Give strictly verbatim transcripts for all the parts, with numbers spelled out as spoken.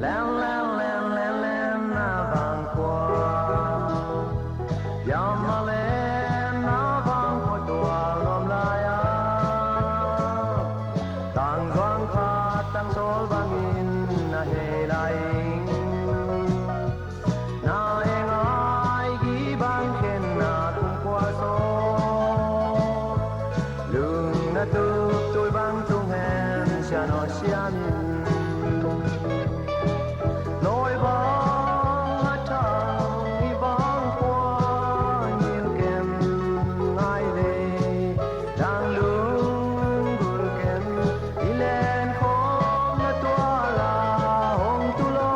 Len, len, len, len, len, na vang kua. Yam a len, na vang kua tual nuam lai a. Tang zuang khat tang sawl bangin na hei lai. Na eng ai gi bang khen na kum kua so. Lung na tup tui bang tung hen sian o sian in. Loi bang a thang i bang kua ngil ken ngai le. Dang lung gul ken i len khawm na tual a hong tu lo.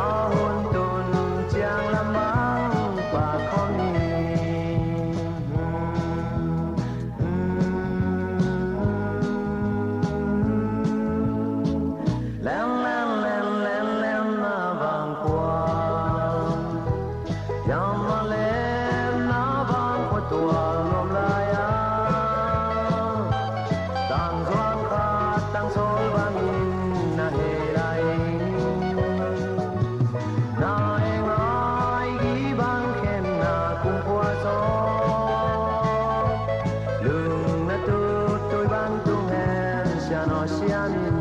A hun tun chiang lam bang pa khawm i. Len, len, len, len, len, na vang kua. Yam a len, na vang kua tual nuam lai a. Tang zuang khat tang sawl bangin na hei lai. Na eng ai gi bang khen na kum kua so. Lung na tup tui bang tung hen sian o sian in.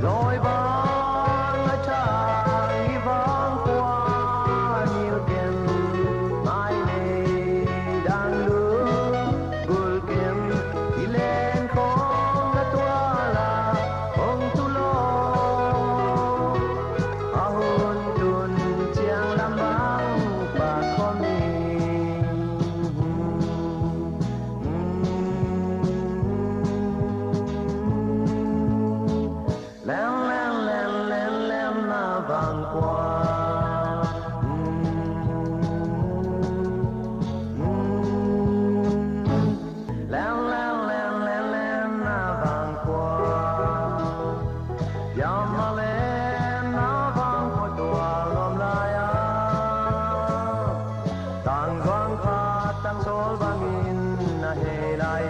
Loi bang a thang i vang kua ngil ken ngai le. Dang lung gul ken i len khawm na tual a hong tu lo. A hun tun chiang lam bang pa khawm i. Len, len, len, len, len, na vang kua. Len, len, len, len, len, na vang kua. Yam a len, na vang kua tual nuam lai a. Tang zuang khat tang sawl bangin na hei lai.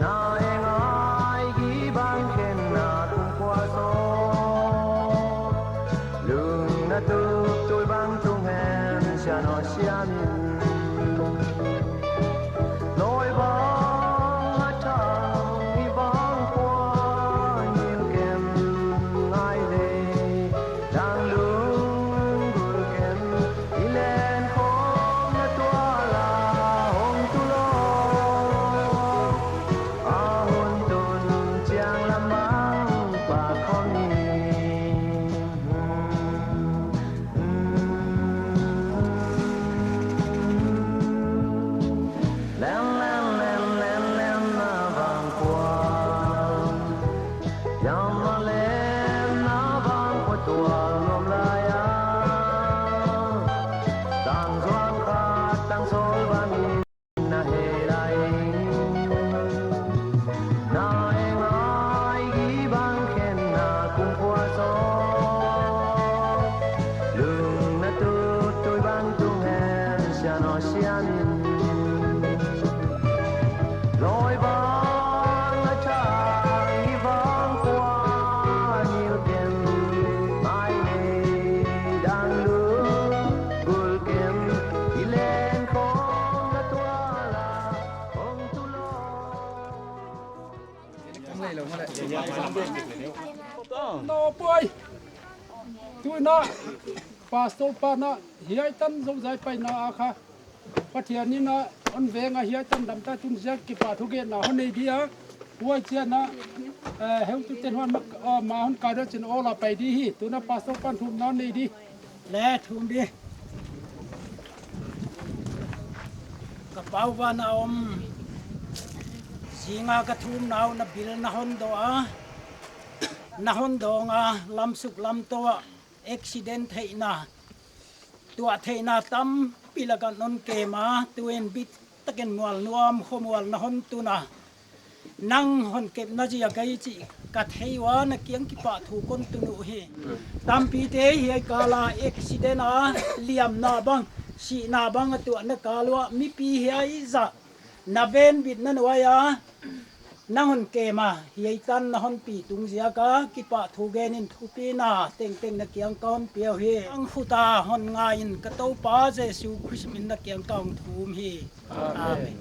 Na eng ai gi bang khen na kum kua so. Len na bang ko tual nom lai a, tang zuang khat tang sol bang in na he lai. Na e ngai gi bang khen na kum khua so, lung na tu tui bang tung hen sian o sian in. Loi bang a chang i bang khua nil ken, mai nei dang lu gul ken, i len khong na tual a hong tu lo. No boy. Tuin a Pastor pa'n a hiai tan Zouzai paina a kha Pathian in a hon veng a, hiai tan dam ta tun ziak kipahthu genna hon nei di a. Huai chiang a, eh, heutute'n huan mak, ah, ma hon kai dia chin awl a pai di hi. Tuin a Pastor pa'n thumna nei di. Le thum di. Ka Pa van a om. Zing a ka thumna uh na bil na hon dawng a. Na hon dawng a, lam suk lam tou a accident theihna, tuah theihna tampi lak a non kem a, tuin bit takin mual nuam khua mual na hon tun a. Nang hon kepna ziak ahi chih ka thei ua, na kiang kipahthu kon tun uhi. Tampite hiai kal a accident a liamna bang, sihna bang a tuahna kal uah mipi hiai zah na venbitna nuai a nang hon kem a, hiai tan na hon pi tung ziak a kipahthu gen in thupina tengteng na kiang ka hon pia uhi. Nang khut a hon ngai in ka Toupa Jesu Khrist min na kiang ka hon thum hi. Amen.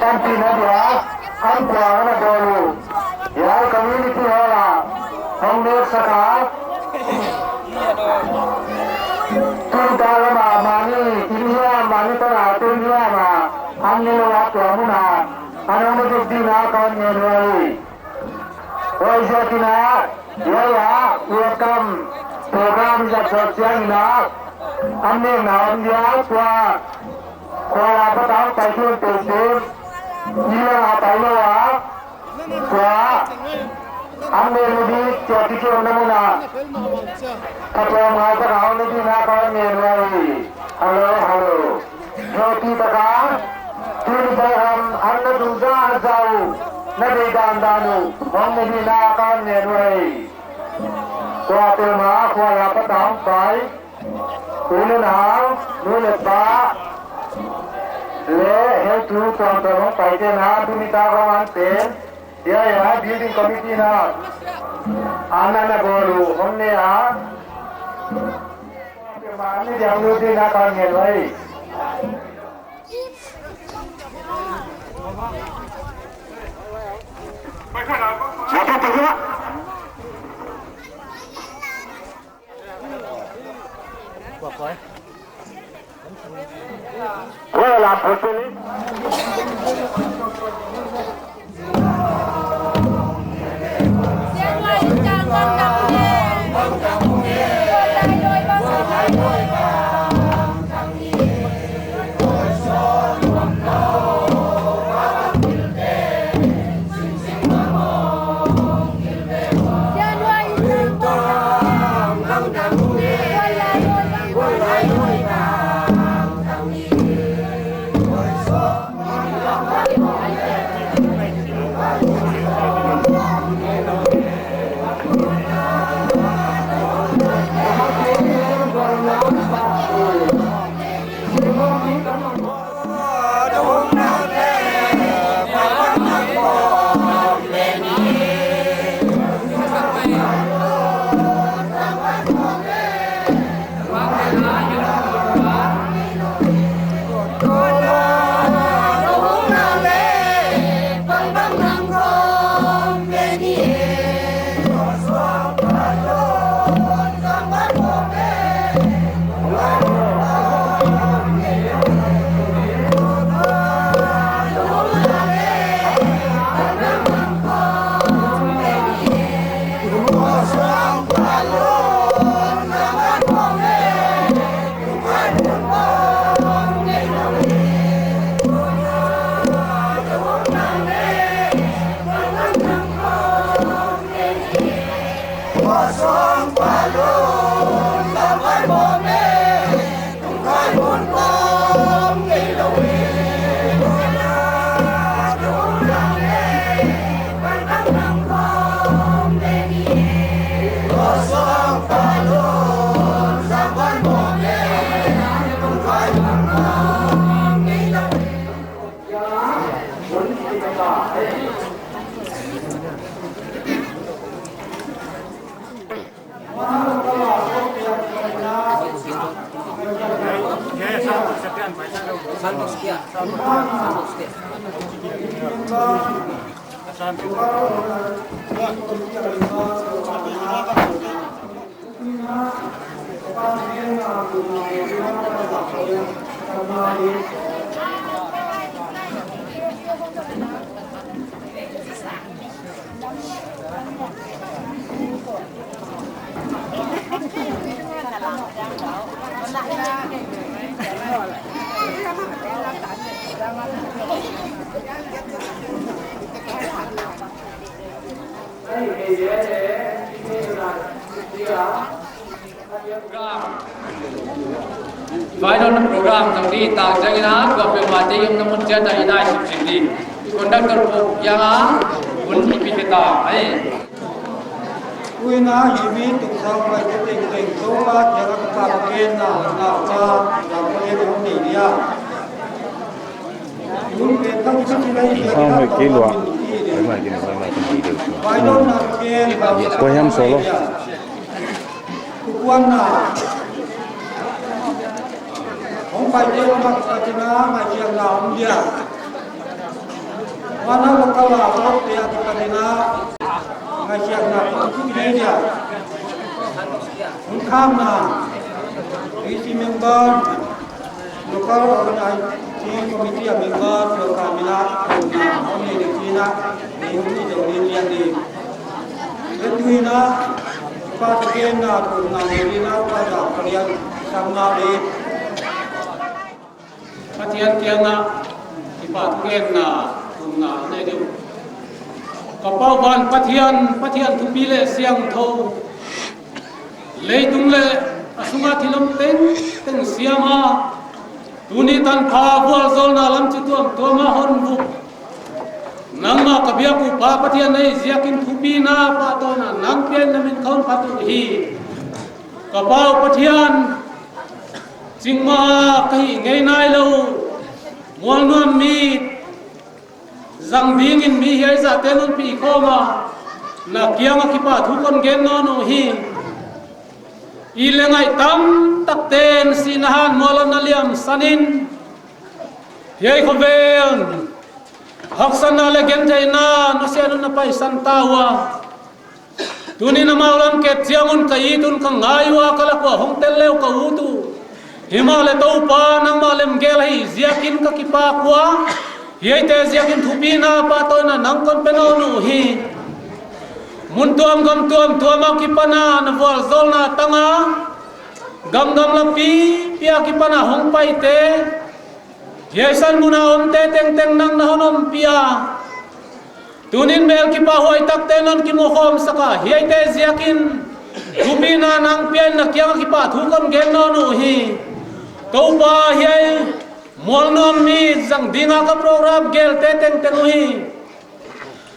Tampina dia, an kuang ana bawl uh. Hiai community hall ah hong nek sak a. Tun ta lam a mahni, inn hiam, mahni tan a tun hiam a, an ne lou a tua mun a, an hong ne dek ding in ka hon ngen uh ahi. Huaiziakin a, hiai a, welcome program i zat zawh chiangin a, an nekna om dia, tua, khua la patang pai tuan tuan tuan, i leng a pai lou a, tua, an nek lou di, tua ti ki om na mun a, ka tua mai ta ka om na di na ka om ne lou. Hello, hello. Hepi taka, tuni program an na dungzui zau, na deih dandan uh, hong ne di na ka hon ngen uh ahi. Kuapeuhmah khua la patang pai, u le nau, nu le pa, leh heutu tuamtuam hong paite na, tuni ta ka man pen, hiai a building committee na, an na na bawl uh, hong ne a. Mami diang lu di na ka hon ngen uh ahi. Final program tang di tang jang ina, kuapeuhmah te i omna mun chiat a i nai sipsip di. Conductor pu yang a, un i pi ke ta, ai. Tuin a himi tung sau mai te tengteng Toupa kiang a ka pathian na na pa na pa le hong nei dia. Tun pen ka kichi lai dia. Sang mai ki lua. Mai ki, mai mai ki video. Pai don na pen ka. Ko hiam solo. Kukuan na. Hong pai dia ma ka tina mai kiang na hong dia. Wana lo ka la ko te a ka tina. Ngai siak na ko ki dia. Hong kham na. Isi member. Local organizing committee a member, local mina, na, hong ni di kina, ni hong ni dong ni lian ni. Betuina, pa tu ken na, tu na ni na, pa da kalian, sang na ni. Pathian kiang a, kipahthu genna, tumna nei ding. Ka Pa van Pathian, Pathian thupi leh siangthou. Leitung leh a sunga thil om tengteng siam a. Tuni tanpha vualzawlna lam chi tuamtuam a hon vuk. Nangmah ka biak uh Pa Pathian na hih ziakin thupina pahtawina nang piakna min ka hon phat uhi. Ka Pa uh Pathian, chingmah ka hih ngei nailou, mualnuam mi zang dingin mi hiai zahte non pi khawm a, na kiang a kipahthu kon gen nawn uhi. I leh ngai tamtakte'n sihna han mual a na liamsan in, hiai khovel haksatna leh gentheihna na sian un na paisan ta ua. Tuni na mau lam ket chiang un ka it un ka ngai ua, ka lak ua hong tel leh uh ka ut uh. Himahleh Toupa nangmah lemgel ahih ziakin ka kipak ua. Hiaite ziakin thupina pahtawina nang kon pe nawn uhi. Mun tuam gam tuamtuam a kipan a na vualzawlna tang a, gam gamla pipi a kipan a hong paite, hiai san mun a omte tengteng nang na hon ompih a. Tunin mel kipahhuai takte non kimu khawm sak a, hiaite ziakin thupina nang piakna kiang a kipahthu kon gen nawn uhi. Toupa, hiai mualnuam mi zang ding a ka program gelte tengteng uhi.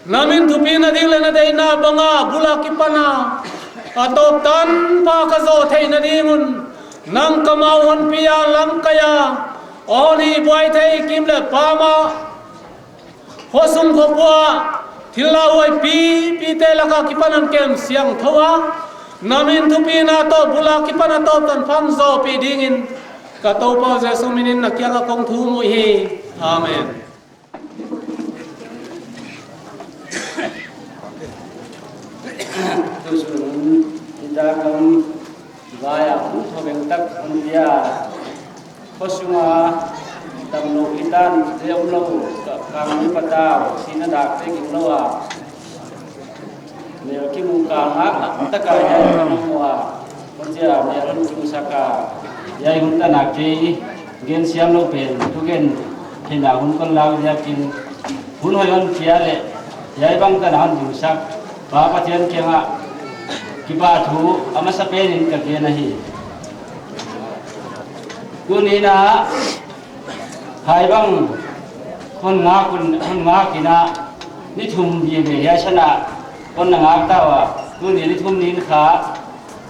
Na min thupina ding leh na deihna bang a bul a kipan a, a tawp tanpha ka zou theihna ding un nang ka mau hon pi a, lamkai a, hon hihbuai thei kim leh pam a, khosung khopua thil lauhuai pipite lak a kipan a kem siangthou a, na min thupina toh bul a kipan a tawp tanpha hon zoupih dingin ka Toupa Jesu min in na kiang a kong thum uhi. Amen. Tusun, i dak lam vai a hong thawveng tak hong dia. Khosung a damlouh hitan te omlou, ka, kang ni patau, sihna dak te ginglou a. Mel kimu kal ngak tak a hiai hong mu a. Hong chia mel hon chingsak a. Hiai hun tan a kei gen siam lou pen, thugen theihna hun kon lak ziakin, hun hoih hon pia leh hiai bang tan a hon chingsak Pa Pathian kiang a kipahthu a masapen in ka gen ahi. Tuni in a, hiai bang hon ngak un, hon ngak in a, ni thum vive hiai san a kon na ngak ta ua. Tuni ni thum ni in kha,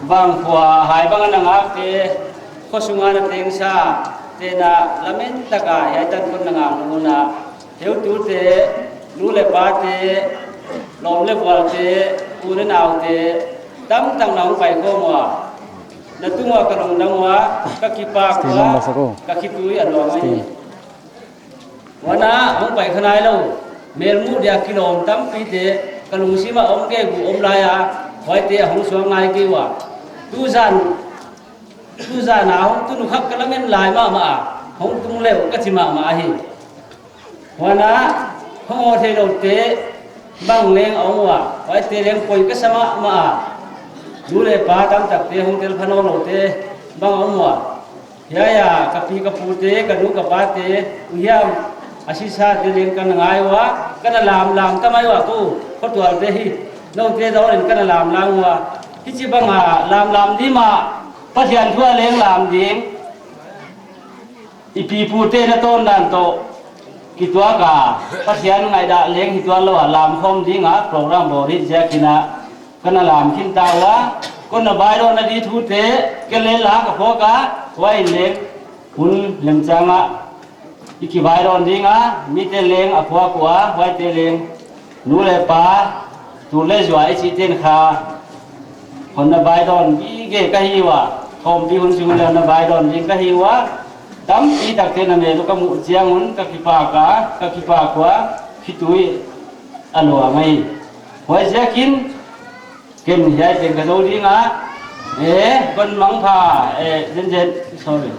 bang khua hiai bang na ngakte, khosung a na tengsa te na lamen tak a hiai tan kon na ngak nung un a, heutute, nu leh pate, lawm leh vualte, u leh naute, tamtak na hong pai khawm ua. Na tung ua ka lungdam ua, ka kipak ua, ka khitui a luang ahi. Huan a hong pai kha nailou, mel muh dia kilawm tampite ka lungsim a om kei uh om lai a, huaite a hong suak ngai kei ua. Tuzan, tuzan a hong tunu khak ka lamen lai mahmah a, hong tung leh uh ka chi mahmah ahi. Huan a hong aw theiloute bang leng a om ua, huaite leng poi ka sa mahmah a. Nu leh pa tamtakte hong tel pha nawnloute bang a om ua. Hiai a ka pi ka pute, ka nu ka pate, u hiam, a sisate leng ka na ngai ua, ka na lamlam ta mai ua, kou khotualte hi, noute dawr in ka na lamlam ua. Hichibang a lamlam di mah, Pathian thu a leng lam ding. I pi pute na tawn dan toh kituak a, Pathian ngaihdan leng hi tuanlou a lamkhawm ding a program bawl hi ziakin a, Ka na lam khin ta ua, kon na vaidawnna di thute, kei leng la ka phawk a, huai leng, hun lemchang a, i kivaidawn ding a, mite leng a phawk ua, huaite leng, nu leh pa, tu leh zuai chih ten kha, hon na vaidawn gige ka hi ua, khawmpi hun sung leh hon na vaidawn ding ka hi ua, tampi takte na meluk ka muh chiang un, ka kipak a, ka kipak ua, khitui a luang ahi. Huaiziakin, ken hiai teng ka zou ding a, eh, kon mangpha, eh, zenzen, sorry.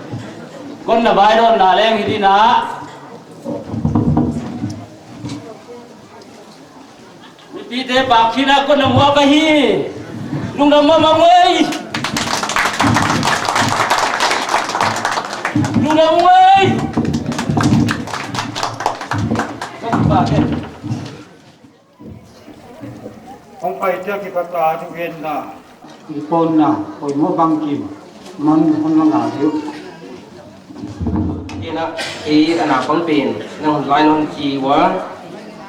Kon na vaidawnna leng hi ding a. Mipite pak khin a kon na muak ahi. Lungdam mahmah ei. Lungdam ei. Kon pak ei. Hong paite a kipak a thugenna, i ponna poimoh bangkim man hon na ngak diu. Ina, ei ana pang pen, nang hun lai non chi ua,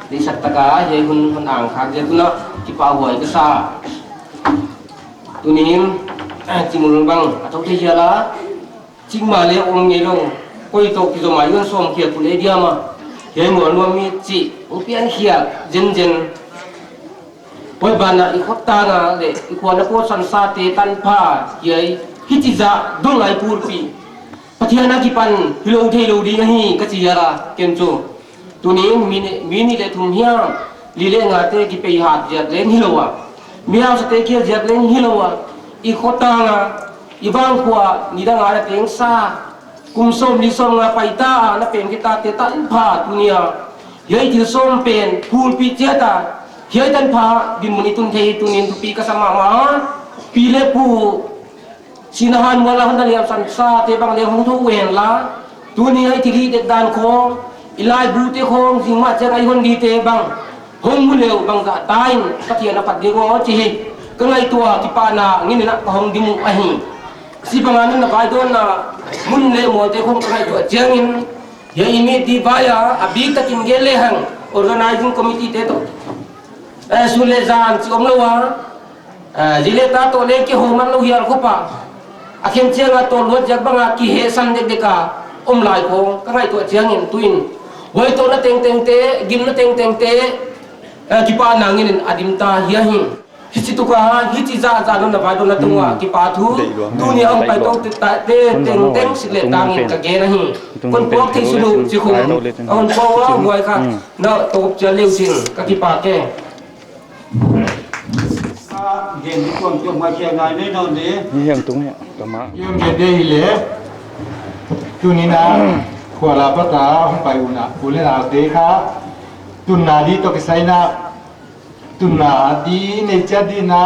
di sak taka, hiai hun hon ang khak ziak un a, kipahhuai ka sa. Tuni'n, Chimul bang, a thou thei hial a, chik mah leh om ngeilou, koi toh kizom a i hon sawm khial puleh diam a, hiai mual nuam mi chih, hong pian khial, zenzen. Huai banah i khotang a leh, i khuana pawtsan sate tanpha, hiai, hichizah, dong ai pulpi. Pathian a kipan, hilou theilou ding ahi, ka chi hial a, ken chu. Tuni'n mi, mi nih leh thum hiam, li leh ngate kipei hat ziak leng hilou a. Mi hausate kia ziak leng hilou a. I khotang a, i vangkhua, nidang a na teng sa. Kum sawmli sawmnga paita a, na pem kita te tanpha, tuni a. Hiai thil sawm pen, pulpi chiat a. Hiai tanpha, dinmun i tun thei tuni'n thupi ka sa mahmah. Pi leh pu, sihna han mual a hon na liamsan sate bang leng hong thou hen la. Tuni a i thilhih det dan khawng, i laibute khawng, zingmah chiang a i hon dite bang. Hong mu leh bangzah ta in, Pathian a phat ding aw chih hi. Ka ngaihtuah kipahna nginin a ka hong dim uh ahi. Sibang a nang na vaidawnna, mun leh mualte khawng ka ngaihtuah chiangin. Hiai i mit di vai a, a biktakin gen lehang, organizing committee te toh. Eh, sun leh zan chih omlou a. Ah, zi leh ta toh leng kihou man lou hial khop a. A khen chiang a tawlluat ziak bang a kihehsan dekdek a om lai khawng ka ngaihtuah chiangin tuin. Huai toh na tengtengte, gimna tengtengte, eh, kipahna nginin a dim ta hi ahi. Hichi tuk a, hichizah zah non na vaidawnna tung ua, kipak thu, tuni a hong pai tou te, te, te, tengteng sik leh tangin ka gen ahi. Kon puak thei sunu, chi khum, a hon puak ua, huai kha, na tawp chiat leuchin, ka kipak e. Ka gen di kuang tiang mai kia ngai nei nawn di. Ni hiam tung hiam, ka ma. Hiam gen di hi leh. Tuni a, khua la pata, hong pai un a, u leh nau te kha. Tunna di toh kisai in a, tunna di nei chiat di in a,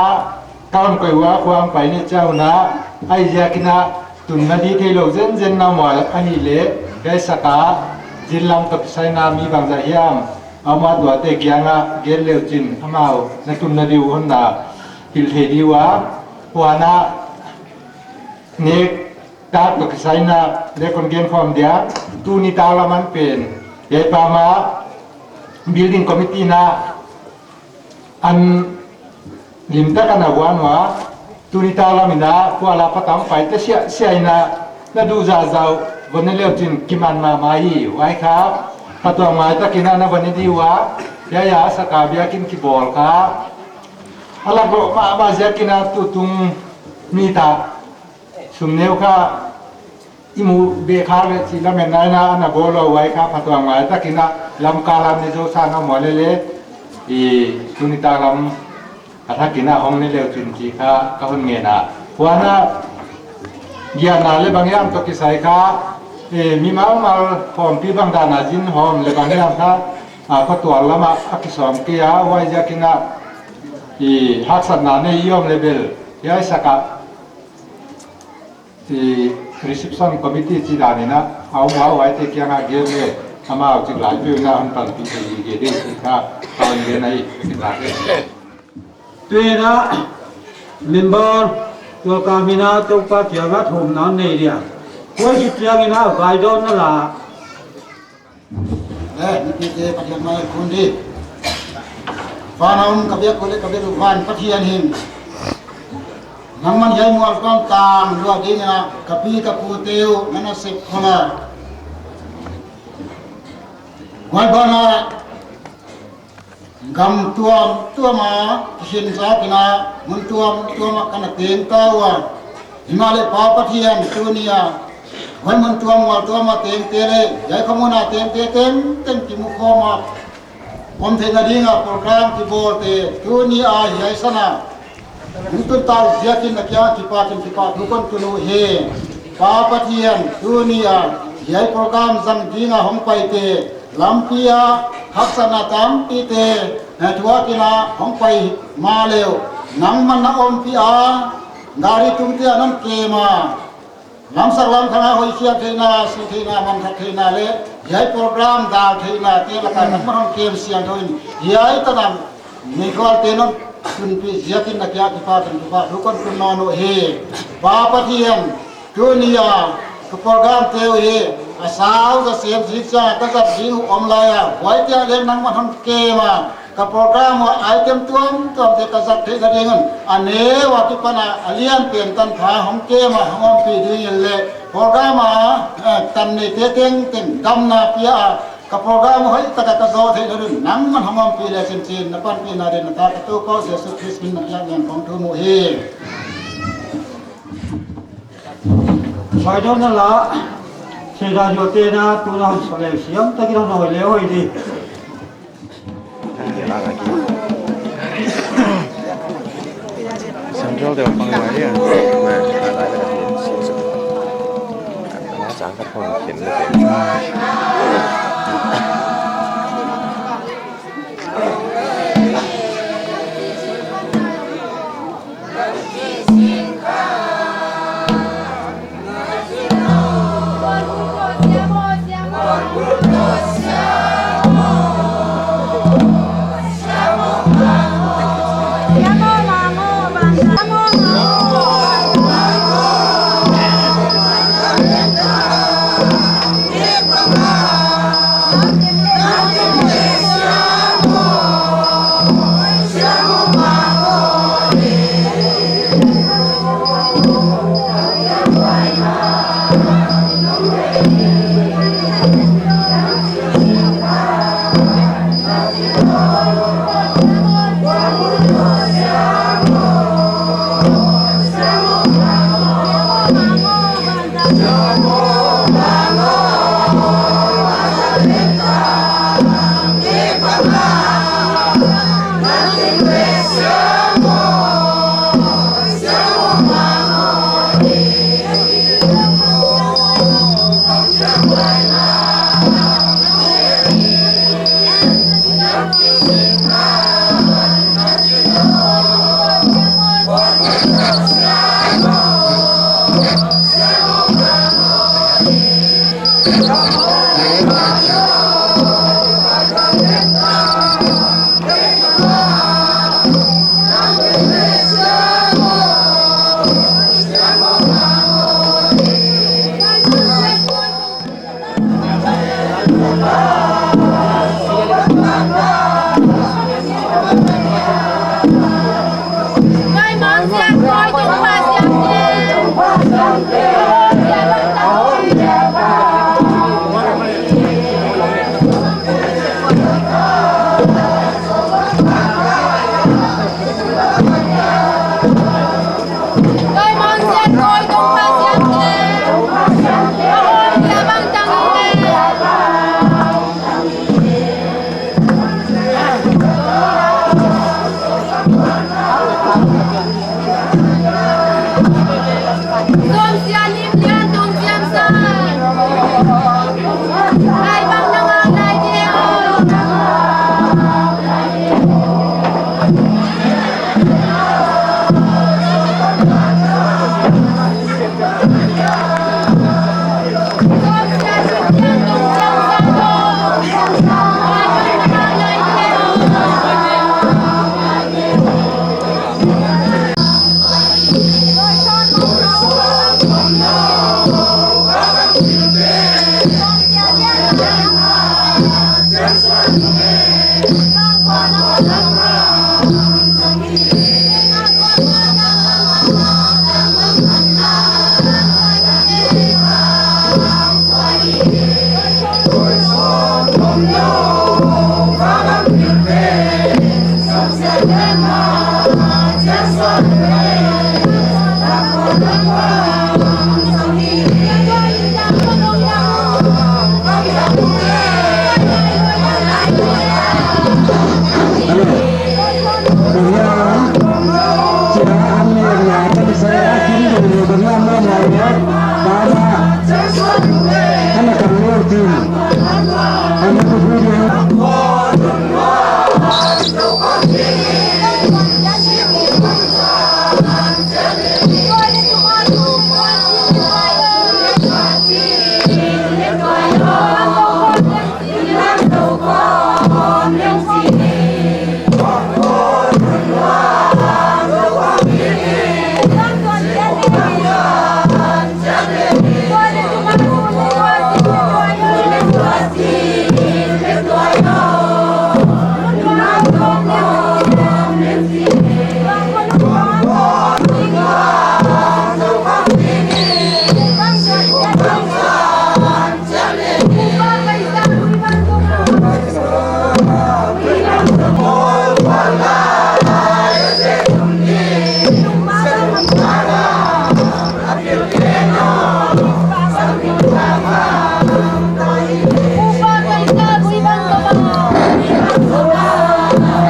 ka hon koih ua, khua hong pai nei chiat un a, huaiziakin a, tunna di theilou zenzen na mual ahi leh, hiai sak a, zin lam toh kisai in a mi bangzah hiam. Amah tuate kiang a gen leuchin amau na tunna di uh hon na hilh thei di ua. Huan a nek tak toh kisai in a leng kon gen khawm dia. Tuni tak lam a pen hiai pa mah building committee in a an lim tak a na vuan ua, tuni tak lam in a, khua la pata hong paite siah, siah in a, na duh zahzah uh, von ne leuchin kiman mahmah hi, huai kha, phattuam ngai takin a na von ne di ua, hiai a sak a biakin kibawl kha. A lak louh mahmah ziakin a tutung mi ta, sum neu kha, i muh beh kha leh chih lamen nai in a, ana bawl ua huai kha phattuam ngai takin a, lamkal a ne zou sa na mual leh leh, i tuni tak lam a thakin a hong ne leuchin chih kha ka hon ngen a. Huan a, giahna leh bang hiam toh kisai kha, i mimal mal khawmpi bang dan a zin hawm leh bang hiam kha, a, khua tual lam a, a kisawm kei a, huaiziakin a, i haksatna nei i om leh bel, hiai sak a, i reception committee chih dan in a, a om ua huaite kiang a gen leh, amau chik lai peuh in a hon panpih thei gige di chih kha, ka hon gen ahi, ka kipak e. Tuin a, member, tualkam in a, Toupa kiang a thumna nei dia. Huai chih chiangin a, vaidawnna la. Eh, mipite Pathian mai khun di. Van a om ka biak uh leh ka biak uh van Pathian hin, nangman hiai mualtuam tang lua dingin a ka pi ka pute uh na na sep khol a. Huai banah gam tuamtuam a kikhin zak in a, mun tuamtuam ah ka na teng ta ua. Himahleh Pa Pathian, tuni a huai mun tuam mualtuam a tengte leh hiai khomun a tengte tengteng kimukhawm a om theihna ding a program kibawlte tuni a hiai san a hong tun ta uh ziakin na kiang kipahthu kipahthu kon tun uhi. Pa Pathian, tuni a hiai program zang ding a hong paite lampi ah haksatna tampite thuak in a hong pai mahleh uh, nangman na ompih a, gari tungte ah non kem a, lamsak lamkhang a hoihkhiak theihna, si theihna, manthak theihna leh hiai program dal theihna te lak ah nangman hon kem siangthou in, hiai tan a mikhualte non tunpih ziakin na kiang kipahthu kipahthu kon tun nawn uhi. Pa Pathian, tuni a ka programte uh hi a sau za sem zik chiang a ka zat ding uh om lai a, huaite ah leng nangman hon kem a, ka program uh a item tuamtuamte ka zat theihna ding un a neu a kipan a a lian pen tanpha hong kem a hong ompih dingin leh program a, eh, tan neite tengteng damna pia a, ka program uh hoihtak a ka zou theihna ding un nangman hong ompih lechin chi'n na panpihna dingin na tapa Toupa Jesu Khrist min in na kiang in kong thum uhi. Huai dong na la, Seidan Jote na tu na hon sa leh siam takin hon hoih leh hoih di. Central te pang mai dia. Sang ka phong khin le.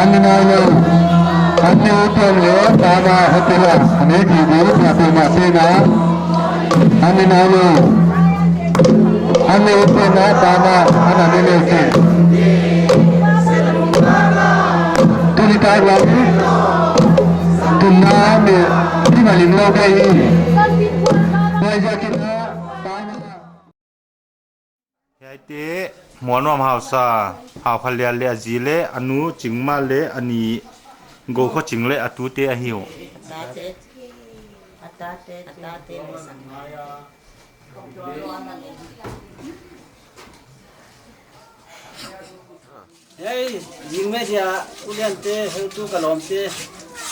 Ani nai lou, ani upian lou, tama hotel a, ani kidi, mati mati na. Ani nai lou, ani upian na, tama, ana ni lou si. Tuni tak lagi, tuna ni, di maling lou kai. Wai ja kina, tama. Hiaite, Muannuam Hausa, Haukhalian leh a zi leh a nu Chingma leh a ni Gokhoching leh a tute ahi uh. Hei, zing media, uliante, heutu ka lawmte,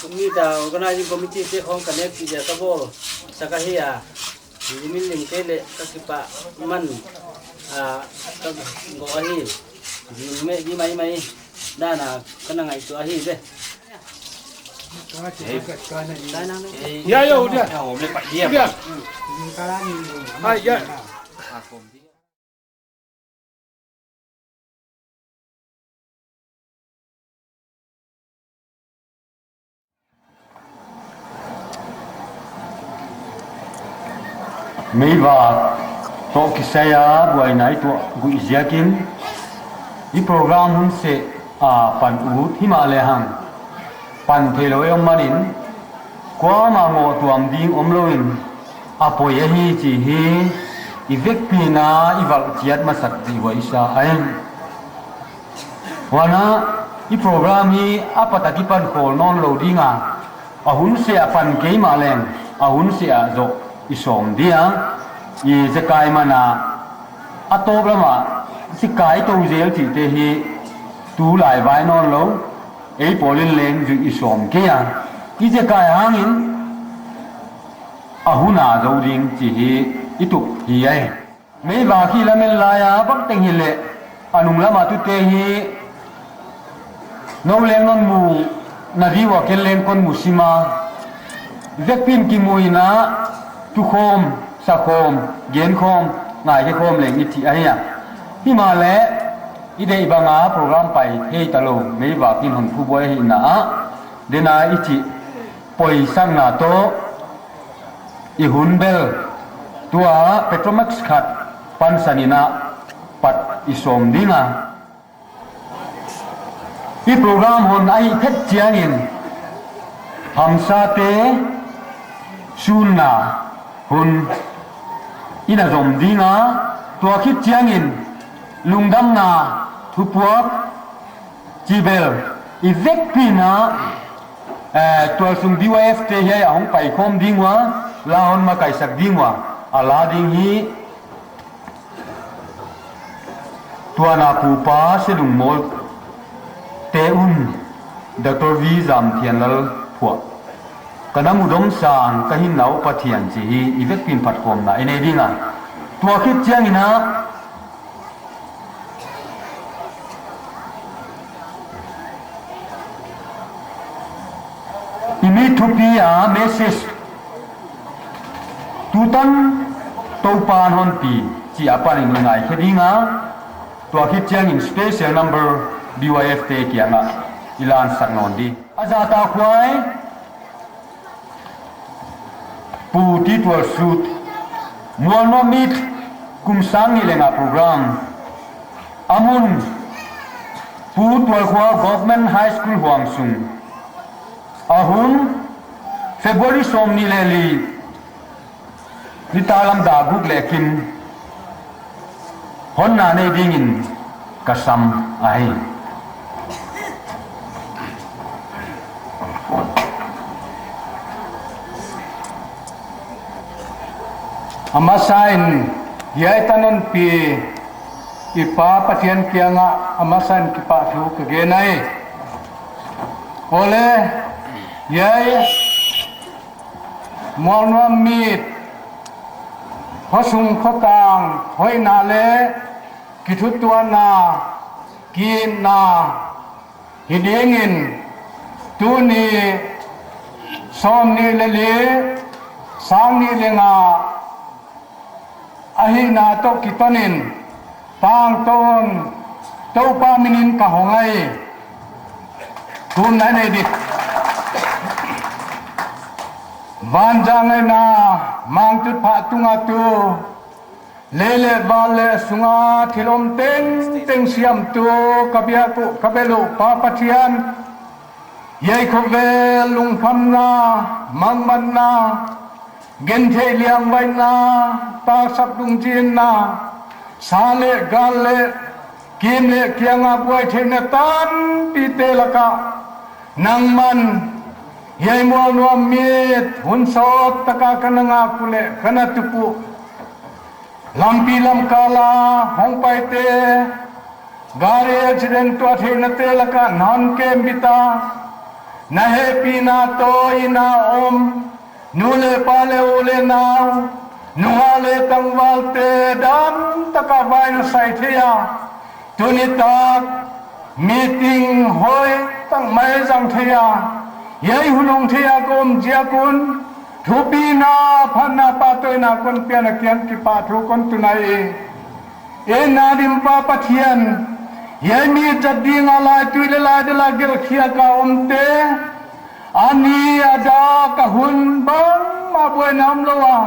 kum ni ta organizing committee te khong connect pi dia ka bawl, saka hi a, zing min ling te leh ka kipahman, a, ka go ahi, zing me di maimai, dana ka na ngaihtuah ahi ve. Hei. Ya, ya, udah. Udah. Hai, ya. Meivak toh kisai a buaina i tuah guih ziakin i program hun seh a pan ut himahleh hang pan theilou i om manin, kuamah ngoh tuam ding omlou in a poi ahi chih hi i vekpi in i valh chiat masak ding uh i sa ahi. Huan a, i program hi a pat a kipan khol nawnlou ding a, a hun seh a pan kei mahleng, a hun seh a zoh i sawm dia, i zekai man a, a tawp lam a, zekai tou zel chihte hi, tulai vai nawnlou, ei pawl in leng zuih i sawm kei a, i zekai hangin, a hun a zoh ding chih hi, i tup hi ahi. Meivak hi lamen lai a bangteng hileh, a nung lam a tute hi, nou leng non mu na di ua ken leng kon mu sim a. Vekpi in kimu in a, tukhawm, sakhawm, genkhawm, ngaikhekhawm leng i chih ahi a. Himahleh, i deih bang a program pai thei talou, meivak in hon phubuai ahihna a. Dena i chih, poisakna toh, i hun bel, tua Petromax khat pansan in a pat i sawm ding a. I program hon a hih phet chiangin, hamsate sunna hun i na zom ding a, tua khit chiangin lungdamna thupuak chih bel i vekpi in a, eh, tualsung D Y F te hiai a hong paikhawm ding ua, la hon makaisak ding ua, a la ding hi tuana pupa Selungmawl te un Doctor V Zamthianlal Phuah. Ka na mudom sang ka hinna uh Pathian chih hi i vekpi in phatkhawmna i nei ding a. Tua khit chiangin a, I mi thupi a message tutan Toupa'n hon pi chih apan in i ngaikhe ding a, tua khit chiangin special number B Y F te kiangah i lansak nawn di. A zahtakhuai Pu Titual Sut, Mualnuam Meet kum sang nih leh nga program. A mun, Pu Tualkhua Government High School huang sung. A hun, February sawmnih leh li, nitaklam dak guk leh kim. Honna nei dingin ka sam ahi. A masa in hiai tan hon pi i Pa Pathian kiangah a masa in kipahthu ka gen ahi. Aw leh, hiai Mualnuam Meet, khosung khotang hoihna leh kithutuahna, kiitna hi dingin, tuni sawmnih leh li, sang nih leh nga ahihna toh kitonin, tangtawn Toupa minin ka hong ahi. Thumna nei di. Vanzangaina mangtutphah tunga tu, lei leh van leh sunga thil om tengteng siamtu ka biak uh, ka bel uh Pa Pathian, hiai khovel lungkhamna, mangmatna, gentheih liangvaihna, taksap dungzinna, sa leh gal leh kim leh kianga buai theihna tampite lakah nangman hiai Mualnuam Meet hun sawt taka ka na ngak uh leh ka na tup uh, lampi lamkala hongpaite, gari accident tuah theihnate lakah na hon kembit a, na hehpihna toh inn a om nu leh pa leh u leh nau, nungak leh tangvalte dam taka vai na sai thei a, tunitak meeting hoihtak mai zang thei a, hiai hun hong thei a ka om ziak un, thupina, phatna, pahtawina kon piakna kiang kipahthu kon tun ahi. Ei na dim Pa Pathian, hiai mi zat dinga laitui leh laidal a gelhkhiak a omte, a ni a dak a hun bangmah buaina omlou a,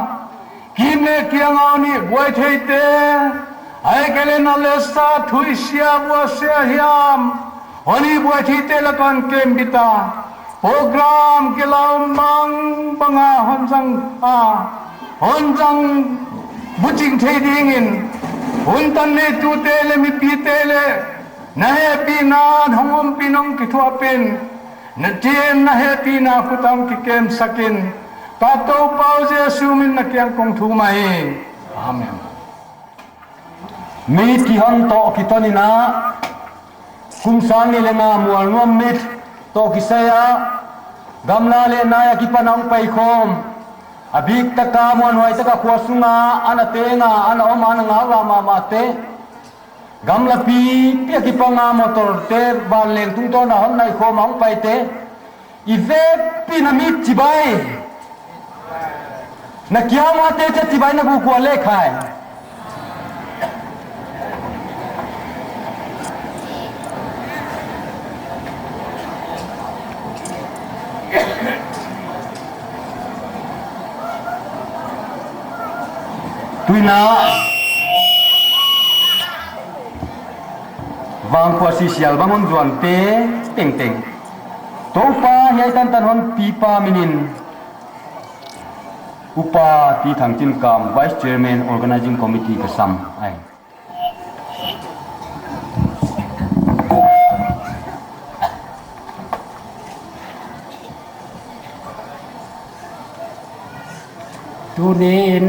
kim leh kiang a hon buai theite, ahihkeileh na leh sa thusia buasia hiam, hon buai theite lakah hon kembit a, program kilaum bangbang a hon zang a, hon zang buching thei dingin, hun tan neitute leh mipite leh na hehpihna hong ompih, hong kithuahpih in, na tin na hehpihna khut ah kikemsak in, ka Toupa uh Jesu min na kiang kong thum ahi. Amen. Meet kihong toh kiton in a, kum sang nih leh nga Mualnuam Meet toh kisai a, gamla leh nai a kipan a hong paikhawm, a bik taka muanhuai taka khua sunga ana teng a, ana om a, ana ngaklah mahmahte, gamla pipi a kipang a motorte vanleng tungtawn a hon naikhawm a hong paite, i vekpi in a meet chibai, na kiang uah te chibai na buk ua leh khai. Tuin a vangkhua sisial bang hon zuante tengteng, Toupa hiai tantan hon pipa minin Upa T. Thangchinkam, Vice Chairman, Organizing Committee ka sam ahi. Tuniin,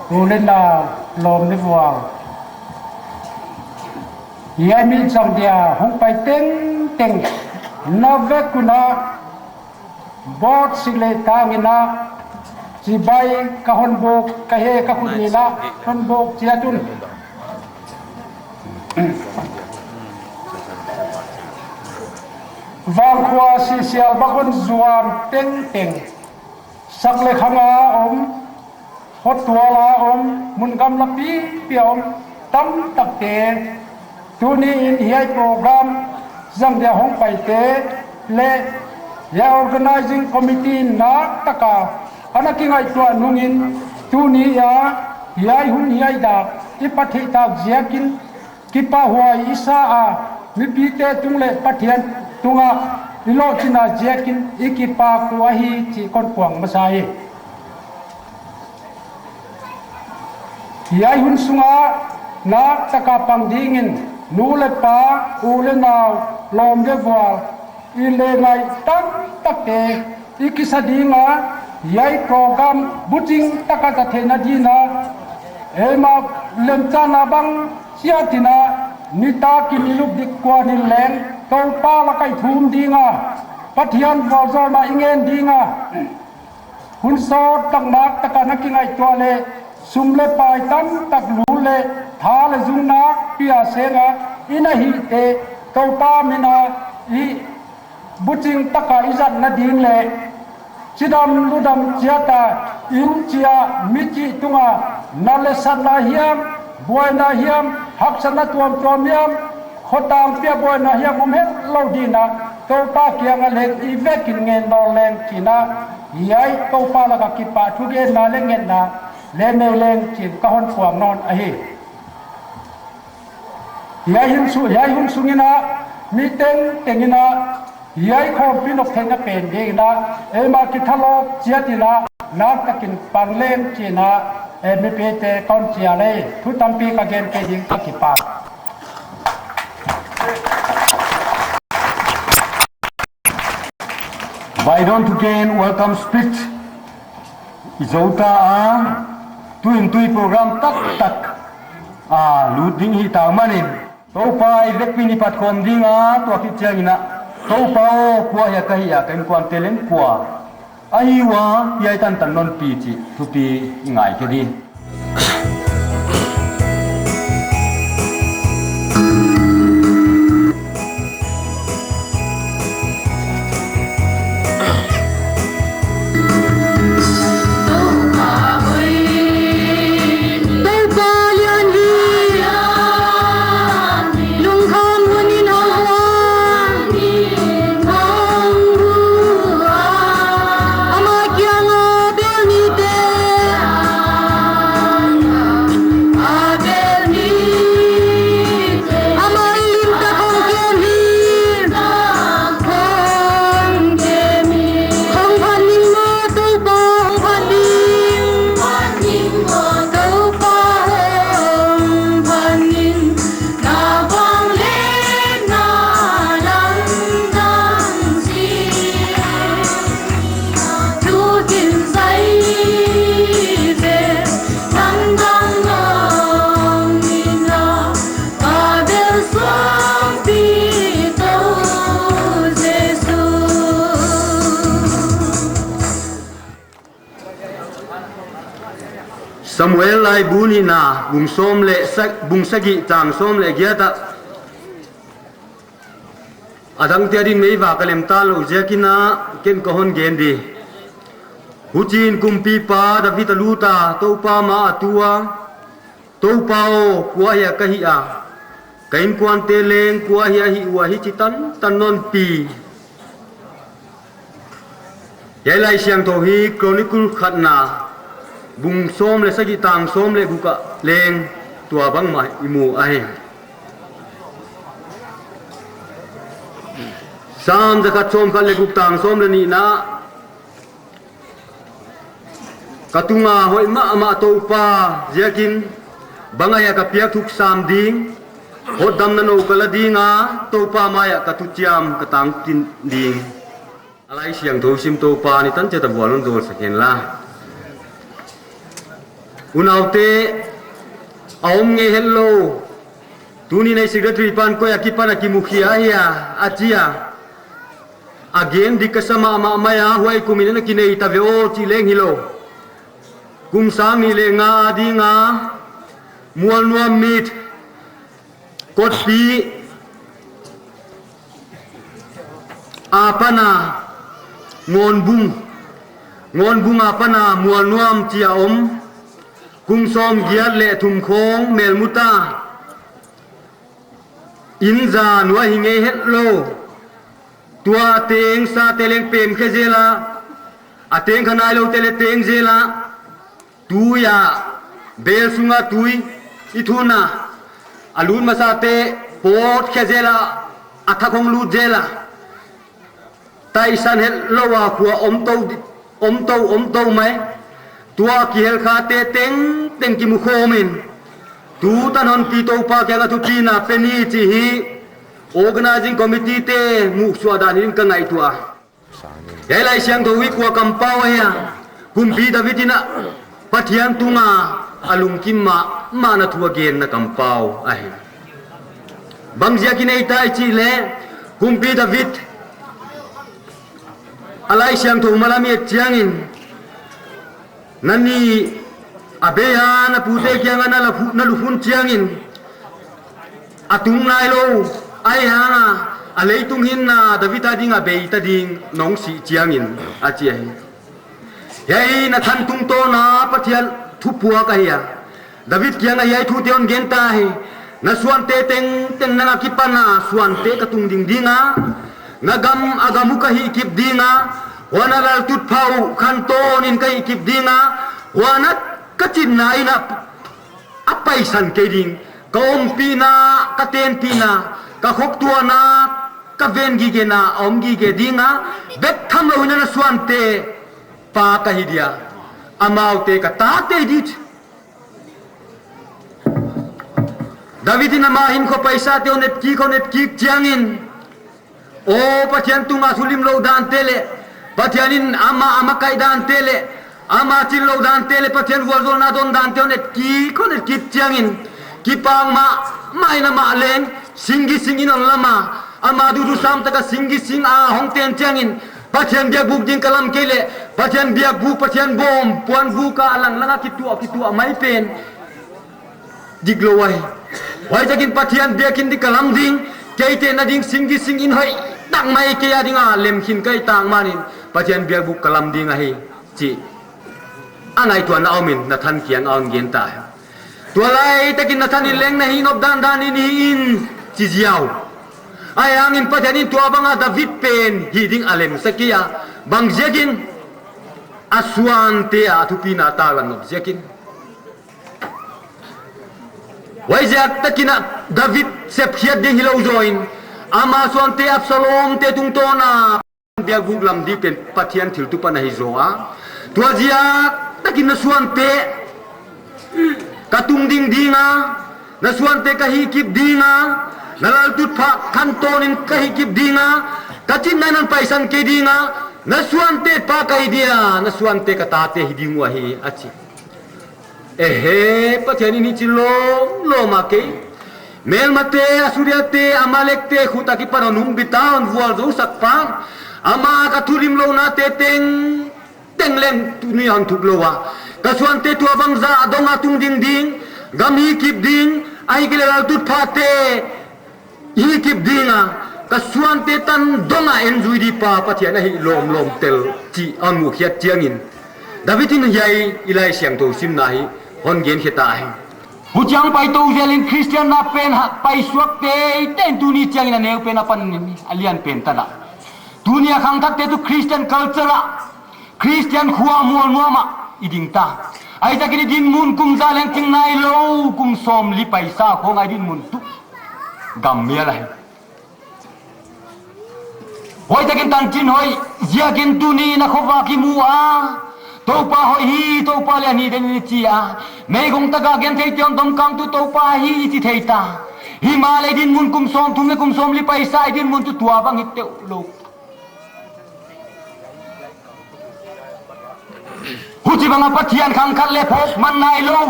u leh nau lawm leh vual, hiai meet zang dia hong pai tengteng, na vek un a, bawt sik leh tang in a, chibai ka hon buk, ka he ka khut nih in a, hon buk chiat un. Vangkhua Sisial Bakhun zuan tengteng, sak leh khang a om, hotual a om, mun gamla pipi a om tamtakte, tuni in hiai program zang dia hong paite leh hiai organizing committee in naktak a ana kingaihtuah nungin, tuni a hiai hun hiai dak i pha theih tak ziakin kipahhuai i sa a, mipite tung leh Pathian tungah i lohchinna ziakin i kipak uh ahi chih kon puang masa hi. Hiai hun sunga naktak a pang dingin nu leh pa, u leh nau, lawm leh vual, i leh ngai tamtakte i kisa ding a, hiai program buching taka za theihna dingin, eimah lemchanna bang chiat in, nitak in i lup dik kuan in leng Toupa lak ah i thum ding a, Pathian vualzawlna i ngen ding a, hun sawt tak naktak a na kingaihtuah leh sum leh pai tamtak, lut leh tha leh zung nakpi a seng a i na hihte Toupa min a i buching taka i zatna ding leh chidam ludam chiat a, inn chih a, mi chih tunga na letsakna hiam, buaina hiam, haksatna tuamtuam hiam, khotang pia buaina hiam om hetlou dingin, Toupa kiang a leng i vekin ngen nawn leng chih in, hiai Toupa lak a kipahthu genna leh ngetna leng nei leng chih in ka hon puang nawn ahi. Hiai hun su-, hiai hun sungin, mi tengteng in, hiai khawmpi nop theihna pen dingin, eimah kithalawp chiat in, naktak in pang leng chih in, eh, mipite kon chial e, thu tampi ka gen kei ding, ka kipak. Vaidawn thugen welcome speech i zou ta a, tuin tui program taktak a lut ding hi ta manin, Toupa i vekpi in i patkhawm ding a, tua khit chiangin, Toupa aw, kua hia ka hih a, ka inkuante leng kua ahi ua, hiai tantan non pi chih thupi i ngaikhe ding. Samuel laibu nihna, bung sawm leh sa-, bung sagih chang sawm leh giat ah. A dangte adin meiva ka lem ta lou ziakin ken ka hon gen di. Huchiin kumpipa David a lut a, Toupa ma ah a tu a, Toupa aw, kua hia ka hih a, ka inkuante leng kua hia hih ua, hichi tantan non pi. Hiai Laisiangthou hi Chronicle khatna, bung sawm leh sagih tang sawm leh guk ah leng tua bangmah i mu ahi. Sam zakhat sawmkhat leh guk tang sawm leh nihna, ka tunga hoih mahmah Toupa ziakin, bang ahia ka piak thuk sam ding, hotdamna nou ka la ding a, Toupa mai ah ka thuchiam ka tangtin ding. A Laisiangthou sim Toupa'n i tan chiat a vualzawl sak hen la. Unaute, a om ngei hetlou, tuni'n ei secretary pa'n koi akipan a kimukhia ahia, a chi a. A gen dik ka sa mahmah mai a, huai kumin ana kinei ta ve aw chih leng hilou. Kum sang nih leh nga a dinga, Mualnuam mit, Kotpi, Apan a Ngawnbung, Ngawnbung apan a Mualnuam chia om, kum sawmgiat leh thum khawng melmuta. Inn zan uah hi ngei hetlou. Tua teng sa te leng pem khe zel a, a teng kha nailoute leh teng zel a. Tui a, bel sunga tui i thun a, a lut masate pawt khe zel a, a thak hong lut zel a. Taisan hetlou a khua om tou di-, om tou, om tou mai. Tua kihel khate tengteng kimu khawm in, tutan hon pi Toupa kiang a thupina pe ni chih hi organizing committee te muhsuah dan in ka ngaihtuah. Hiai Laisiangthou hi kua kampau ahia? Kumpi David in a Pathian tunga a lungkim mahmahna thu a genna kampau ahi. Bang ziakin ei tai chih leh, Kumpi David a Laisiangthou malam i et chiangin, na ni a bei a, na pute kiang a na la phu-, na luphuh chiangin, a tung nailou, ahihhang a, a leitung hinna David a ding a bei ta ding, nong sih chiangin, a chi ahi. Hiai Nathan tungtawn a Pathian thupuak ahi a. David kiang a hiai thute hon gen ta hi. Na suante tengteng nang akipan a suante ka tungding ding a, na gam a gam uh ka hihkip ding a, huan a laltutphah uh khantawn in ka hihkip ding a, huan a ka chinna in a, a paisan kei ding, ka ompihna, ka tenpihna, ka khoktuahna, ka ven gigena a om gige ding a, bek tham lou in a na suante pa ka hi dia, amaute ka tate hi di. David in ama hinkhua paisate hon et kik, hon et kik chiangin, aw Pathian tunga thulimlouh dante leh, Pathian in ama a makaih dante leh, ama chillou dante leh, Pathian vualzawlna don dante hon et kik, hon et kik chiangin, kipak mahmah in amah leng, singgi sing in hon lam a, ama duhthusam taka singgi sing a hong ten chiangin, Pathian biakbuk ding ka lam kei leh, Pathian biakbuk, Pathian bawm, puanbuk a langlang a kituah, kituah mai pen diklou ahi. Huaiziakin Pathian biakinn ding ka lam ding, keite na ding singgi sing in hoihtak mai kei a ding a lemkhin ka hih tak manin, Pathian biakbuk ka lam ding ahi, chi a ngaihtuahna om in Nathan kiang a hon gen ta hi. Tualai takin Nathan in leng na hih nop dandan in hih in chi ziau. Ahihhangin Pathian in tuabang a David pen hih ding a lemsak kei a, bang ziakin a suante a thupina a taklang nop ziakin. Huaiziak takin a David sepkhiat ding hilou zaw in, ama suante Absalom te tungtawn a biakbuk lam di pen Pathian thiltupa na hi zaw a. Tua ziak takin na suante ka tungding ding a, na suante ka hihkip ding a, na laltutphah khantawn in ka hihkip ding a, ka chinna in hon paisan kei ding a, na suante pa ka hi dia, na suante ka tate hi ding uh ahi, a chi. Ehe, Pathian in hichi lawmlawm a kei, melmate, Assuria te, Amalek te khut a kipan hon humbit a, hon vualzou sak pah, ama ka thulimlouhnate tengteng leng tuni hon thuklou a. Ka suante tuabang zah dong a tungding ding, gam hihkip ding, ahihkeileh laltutphahte hihkip ding a, ka suante tan dong a en zui di pa Pathian ahi lawmlawm tel chih a hon muhkhiat chiangin, David in hiai i Laisiangthou simna hi hon gen khe ta hi. Huchiang pai tou zel in Christian na pen ha, paisuak teitei in tuni chiangin a neu pen apan in a lian pen tan a, tuni a khangthakte tuh Christian culture a, Christian khua mual nuam a i ding ta. Huaiziakin i dinmun kum zah leng ching nailou, kum sawmli paisa khawng a i dinmun tuh gam mial ahi. Huaiziakin tanchin hoih ziakin tuni in a khovak i mu a, Toupa hoih hi, Toupa leh a ni den in i chi a. Meigong taka gentheite hon domkang tuh Toupa hi i chi thei ta. Himahleh i dinmun kum sawmthum leh kum sawmli paisa i dinmun tuh tuabang hi teuh lou. Huchibang a Pathian khangkhat leh phawk man nailou.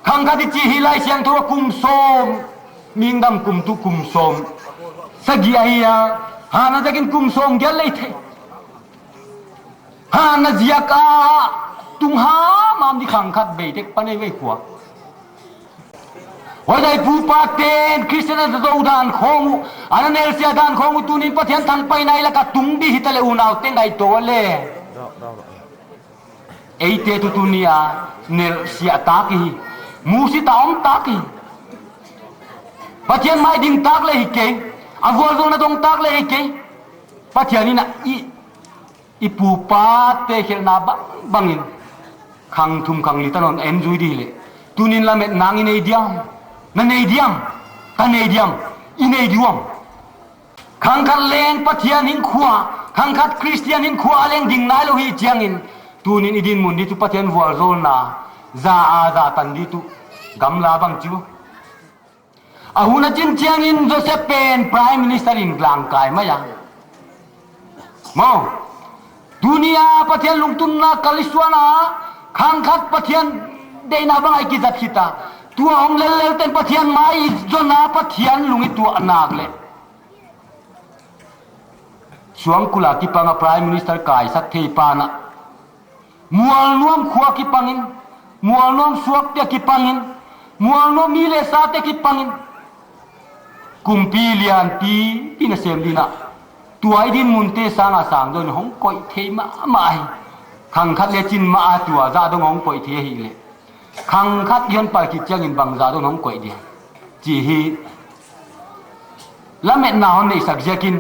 Khangkhat i chih hi Laisiangthou a kum sawm, mihing dam kum tuh kum sawm sagih ahi a, hanna ziakin kum sawmgiat lei thei. Hanna ziak a tung hamham di khangkhat bei tek pan ei vei khua. Huai dai pu pa ten Christian a zou dan khong uh, ana nelsiah dan khong uh, tunin Pathian thangpaihna i lak a tung di hita leh unau te ngaihtuah le. Eite tuh tuni a nelsiah tak i hi. Musit a om tak i hi. Pathian mai ding tak le hi kei. A vualzawlna dong tak le hi kei. Pathian in a i, i pu pa te khelhna bangbang in khang thum khang li tan hon en zui di hi leh. Tunin lametna i nei diam. Na nei diam. Ka nei diam. I nei diam. Khang khat leng Pathian hinkhua, khang khat Christian hinkhua a leng ding nailou hi chiangin, tunin i dinmun di tuh Pathian vualzawlna za a za tan di tuh gamla bang chu. A hun a chin chiangin Joseph pen Prime Minister in langkai mai a. Maw. Tuni a Pathian lungtunna kal i suan a, khang khat Pathian deihna bang a i kizat hita. Tua om lellel ten Pathian mai i zon a Pathian lung i tuah nak leh. Suangkul a kipang a Prime Minister kaisak thei pa na. Mualnuam khua kipangin, Mualnuam suakte kipangin, Mualnuam mi leh sate kipangin. Kumpi lianpi, pi nasem di na. Tua i dinmun te sang a sang dong hong koih thei mahmah hi. Khang khat le chin mah a tua zah dong hong koih thei hi leh. Khang khat i hon pal khit chiangin bang zah dong hong koih dia. Chi hi. Lametna hon neihsak ziakin.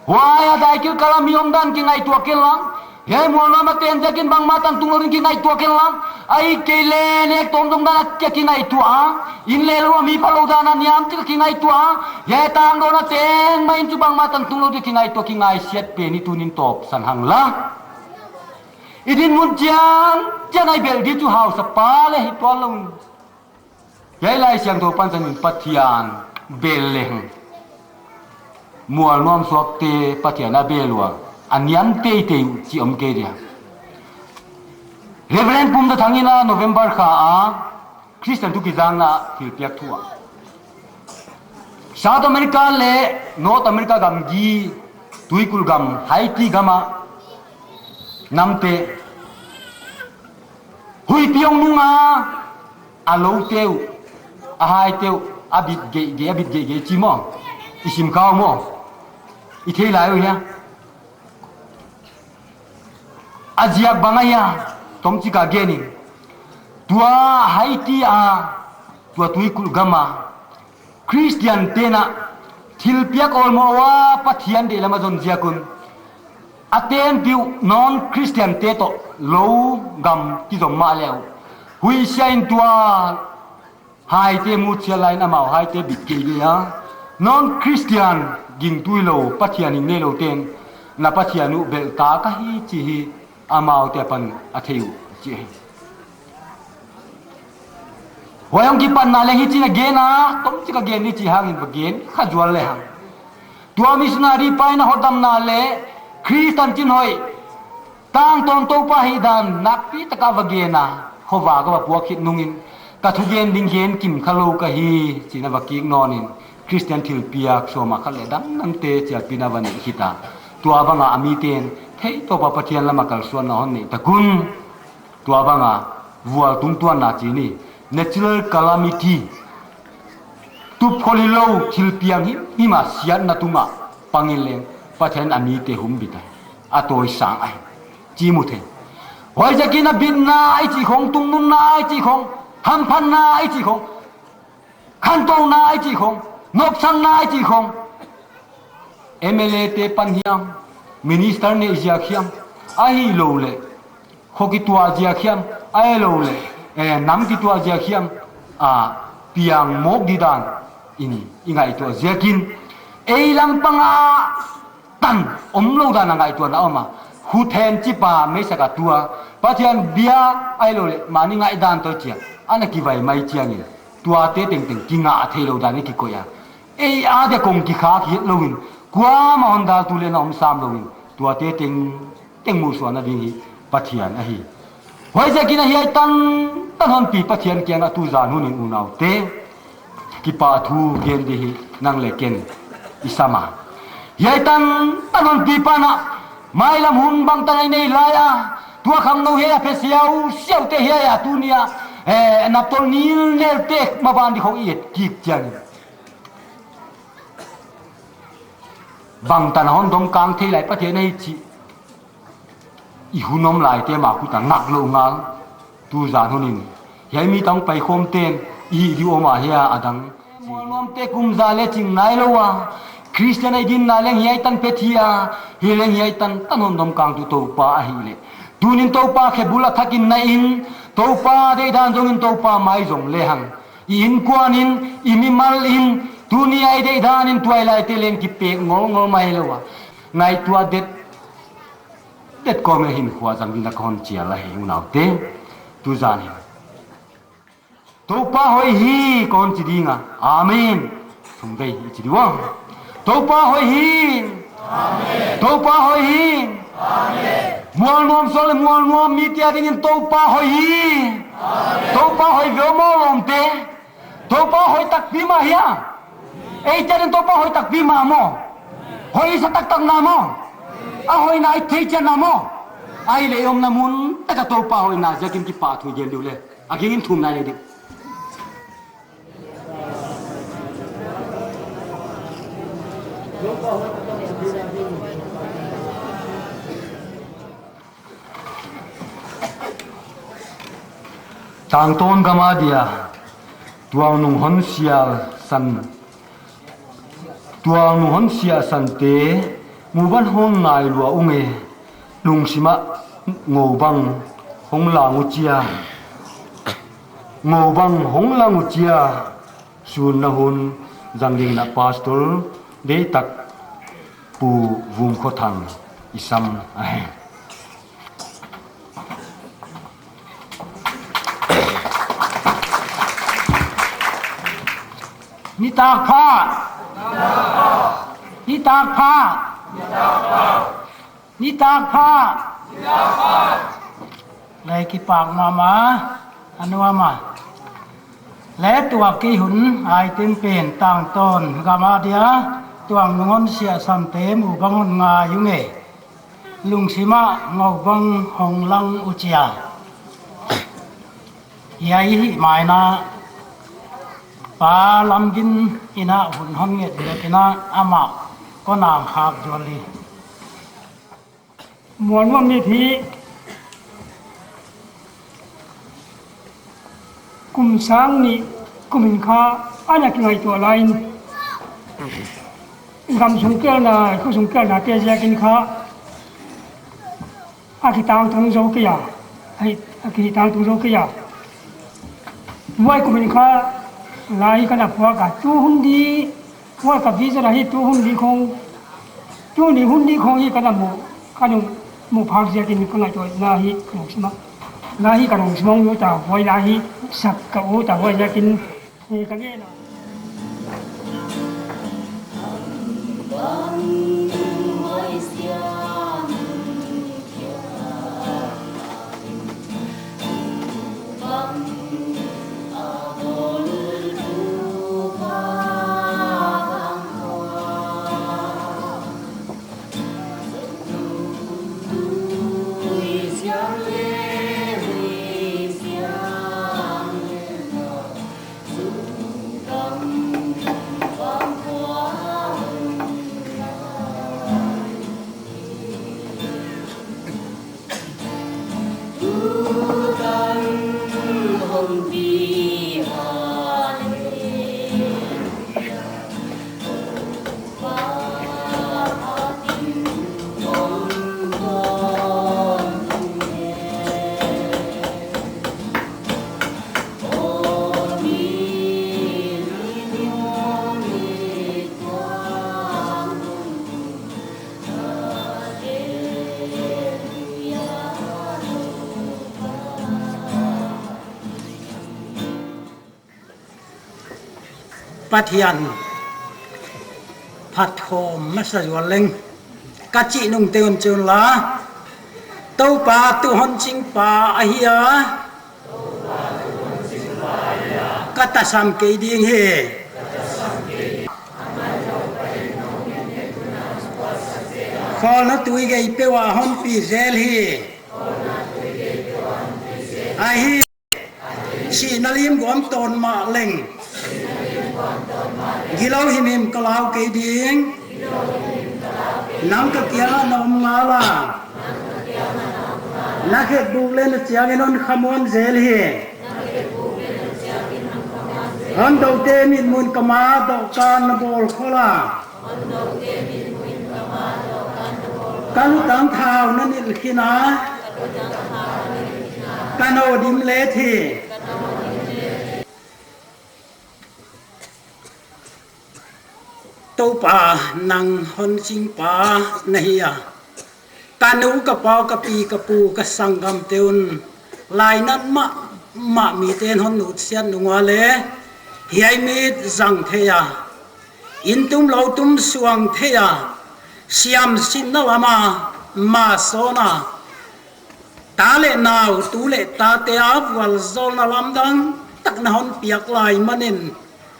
Huai a dai Kilkal a mi om dan kingaihtuah ken lang. Hiai Mualnuam a ten ziakin bangmah tan tung lou ding kingaihtuah ken lang. Ahihkeileh nek tawm zong dan a kia kingaihtuah a. Inn leh lou a mi phalou dan a niam chih kingaihtuah a. Hiai tangdawn a teng mah in chu bangmah tan tung lou ding kingaihtuah kingaisiat pen i tunin tawpsan hang la. I dinmun chiang, chiang a i bel di chu hausa pa le hi tuan lou. Hiai Laisiangthou pansan in Pathian bel leng. Mualnuam suakte Pathian a bel ua. A niam teitei uh chih om kei dia. Reverend Pumzathang in a November kha a Christian thu kizangna thilpiak thu a. South America leh North America gamgi tuikulh gam Haiti gam a namte huihpi hong nung a, a loute uh, a haite uh, a bit geihgeih, a bit geihgeih chi maw. I sim kha uh maw. I thei lai uh hia. A ziak bang ahia, tomchik a gen in. Tua Haiti a, tua tuikulh gam a Christian te'n a thilpiak awlmoh ua Pathian deihlam a zon ziak un. A tenpih uh non-Christian te toh lou gam kizom mahle uh. Huihsia in tua haite muhchiat lai in amau haite bit kei dia. Non-Christian gingtui lou, Pathian hing neilou te'n, na Pathian uh belh ta ka hi chih hi amaute apan a thei uh chih hi. Huai hong kipatna leng hichi'n a gen a, tomchik a gen ni chih hangin va gen kha zual le hang. Tua missionary pa in a hotdamna leh Christian chin hoih tangtawn Toupa hihdan nakpi taka va gen a, khovak a va puak khit nungin, ka thugen ding gen kim kha lou ka hi, chi'n a va kik nawn in, Christian thilpiak sawm a khat leh dangdangte chialpihna va neih khit a. Tua bang a a mite'n, thei tawp a Pathian lam a kalsuanna hon neih tak un. Tua bang a, vual tungtuanna chi ni, natural calamity. Tup khol hilou, thil piang himhim a siatna tung a pang in leng, Pathian a mite humbit a, a tawisang ahi, chi mu thei. Huaiziakin a bitna i chih khong, tungnunna i chih khong, hamphatna i chih khong, khantouhna i chih khong, nopsakna i chih khong, M L A te pan hiam, minister neih ziak hiam, ahilouleh, kho kituah ziak hiam, ahilouleh, eh, nam kituah ziak hiam, a, piang mawk di dan in i ngaihtuah ziakin, ei lam pang a tan omlou dan a ngaihtuahna om a, khuthen chip a meisak a tua, Pathian bia ahilouleh, mahni ngaihdan toh chia, ana kivai mai chiangin, tuate tengteng kingah theilou dan i kikoih a. Ei a dia kong kikhak hiat louin, kuamah hon daltu leh na om sam louin, tuate tengteng muhsuahna ding hi Pathian ahi. Huaiziakin a hiai tantan hon pi Pathian kiang a tu zan hun in unaute, kipahthu gen di hi nang leh ken i sam a. Hiai tantan hon pi pa na, mailam hun bangtan i nei lai a, tua khangnou hiai a phe siausiaute hiai a tuni a, Eh, naptolna nel tek maban di khong i et kik chiang. Bangtan hon dom kang thei lai Pathian ei chih i hun om lai te mah kut a ngak lou ngal. Tuzan hun in hiai mi tang pai khawm ten i hih di om a hia a dang. Mualnuam te kum za le ching nai lou a, Christian ei din na leng hiai tan pe thei a, hi leng hiai tan tan hon dom kang tu Toupa ahi le. Tunin Toupa khe bul a thak in na in, Toupa deihdan zong in Toupa mai zong le hang. I innkuan in, i mimal in, tuni a i deihdan in tuailai te leng kipek ngolngol mai lou a. Ngaihtuah det, det kawm e hinkhua zang dingin ka hon chial ahi unaute. Tuzan in Toupa hoih hi kon chi ding a. Amen. Thum vei i chi di ua. Toupa hoih hi. Toupa hoih hi. Mualnuam sual le mualnuam mite adingin Toupa hoih hi. Toupa hoih ve maw lawmte. Toupa hoih takpi mah hia. Ei chih in Toupa hoih takpi mah maw. Hoih sa taktak na maw. A hoihna i thei chiat na maw. Ahihleh i omna mun tak a Toupa hoihna ziakin kipahthu i gen di uh le. A gingin thumna i nei di. Tangtawn gam a dia, tuang nung hon sial san, tuang nung hon sial sante, muban hong ngai lua ung e, lungsim ah ngoubang hong lang uh chia, ngoubang hong lang uh chia, sun na hun zang dingin a pastor deihtak Pu Vungkhothang i sam ahi. Nitak pha. Nitak pha. Nitak pha. Lei kipak mahmah, a nuam a. Le tua kei hun ai tem pen Tangtawn gam a dia, tuang nung hon sial sante, muban hong ngai ung e. Lungsim ah ngoubang hong lang uh chia. Hiai hih mai in a, Pa Lamgin in a hun hon nget leh in a, amah kon ang khak zual hi. Mualnuam mit hi kum sang nih kum in kha ana kingaihtuah lai in, gam sung kelna, khua sung kelna te ziakin kha a kitangtung zou kei a, a kitangtung zou kei a. Huai kum in kha la hi ka na phuak a, tu hun di Huai ka vision ahi, tu hun di khong, tuni hun di khong hi ka na mu, ka nung mu phak ziakin ka ngaihtuahna hi ka nung sim a. La hi ka nung sim ung uh ta, huai la hi sak ka uh ta, huai ziakin, eh, ka ngen a. Pathian phatkhawm masa zual leng ka chih nung te un chih un la, Toupa tu hon ching pa ahi a, ka tasam kei ding hi. Khawlna tui gei peuh a hon pi zel hi. Ahi. Sihna lim guam tawn mah leng, gilou himhim ka lau kei ding. Nang ka kiangah na om ngal a, na khetbuk leh na chiang in hon khamuan zel hi. Hon doute mitmuhin ka ma dohkan na bawl khol a, ka lutang thau na nilh khin a, ka nou dim let hi. Toupa, nang hon chingpa na hi a, ka nu, ka pa, ka pi, ka pu, ka sanggamte un lainat mahmah mite'n hon nutsiat nung ua leh, hiai mit zang thei a, inn tum lou tum suang thei a, siamsinna lam a ma sawn a, ta leh nau, tu leh tate a vualzawlna lamdang tak na hon piak lai manin,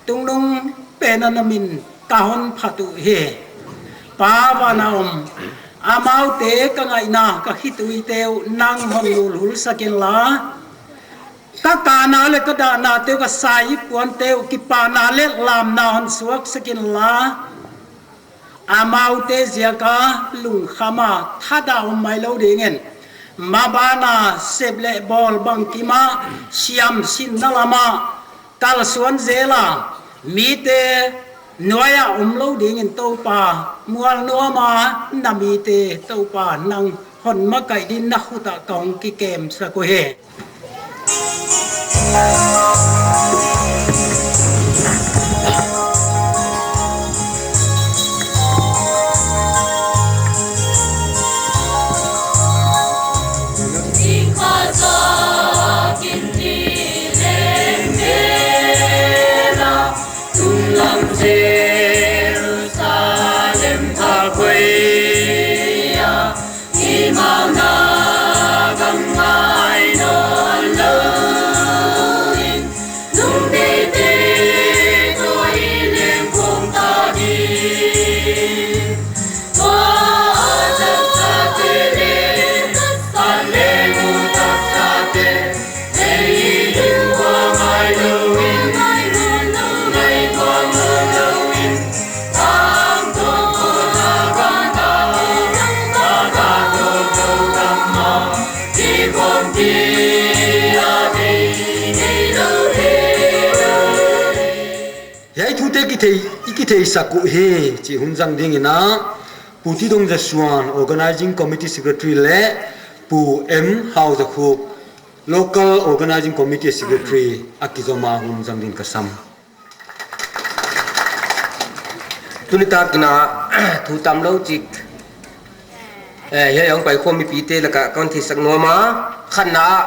tungnung pen a na min ka hon phat uhi. Pa van a om, amaute ka ngaihna, ka khituite uh nang hon lulhul sak inla, ka kana leh ka dahnate uh, ka saipuante uh kipahna leh lamna hon suak sak inla, amaute ziak a lungkham a thadah om mai lou dingin, maban a sep leh bawl bangkim a siamsinna lam a kalsuan zel a, mite nuai a om lou dingin Toupa, mual nuam a na mite Toupa, nang hon makaih dingin na khut ah ka hong kikem sak uhi. Hiai thute kithei, i kitheisak uhi chih hun zang dingin a, Pu Tidong Zasuan, Organizing Committee Secretary leh Pu M Hauzakhuk, Local Organizing Committee Secretary a kizom a hun zang dingin ka sam. Tuni tak in a, thu tamlou chik, eh, hiai a hong paikhawm mipite lak ah ka hon theihsak nuam a, khatna ah,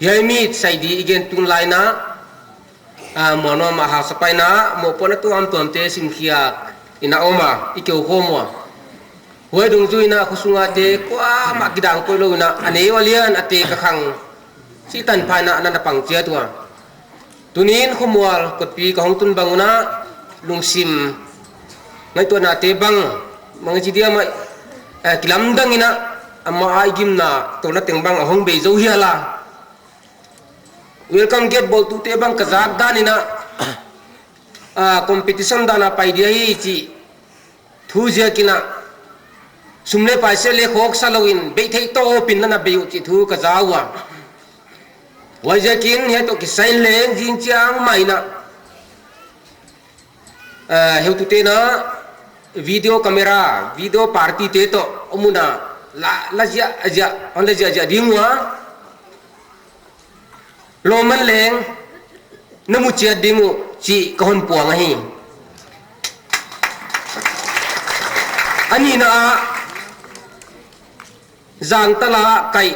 hiai mit sai di i gen tunlai in a, ah, mual nuam a hausapa in a mohpuakna tuamtuamte simkhiak in a om a, i keukhawm ua. Huai dungzui in a khosung a te kuamah kidang koih lou in a, a neu a lian a te ka khang, chih tanpha in a na na pang chiat ua. Tuni'n khomual kotpi ka hong tun bang un a, lungsim ngaihtuahnate bang, bang chi diam a, eh, kilamdang in a, amah a i gimna tawlna teng bang a hong bei zou hial a. Welcome gate bawltute bang ka zak dan in a, ah, competition dan a pai dia hi chih thu ziak in a, sum leh paisa leh khawksa lou in, bei theih tawp in na na bei uh chih thu ka za ua. Huai ziak in hiai toh kisai in leng zing chiang mai in a, eh, heutute'n a video camera, video party te toh om un a, la, la ziahziah, hon la ziahziah ding ua. Lawmman leng na mu chiat ding uh chih ka hon puang ahi. A nihna ah, Zangtal a kaih,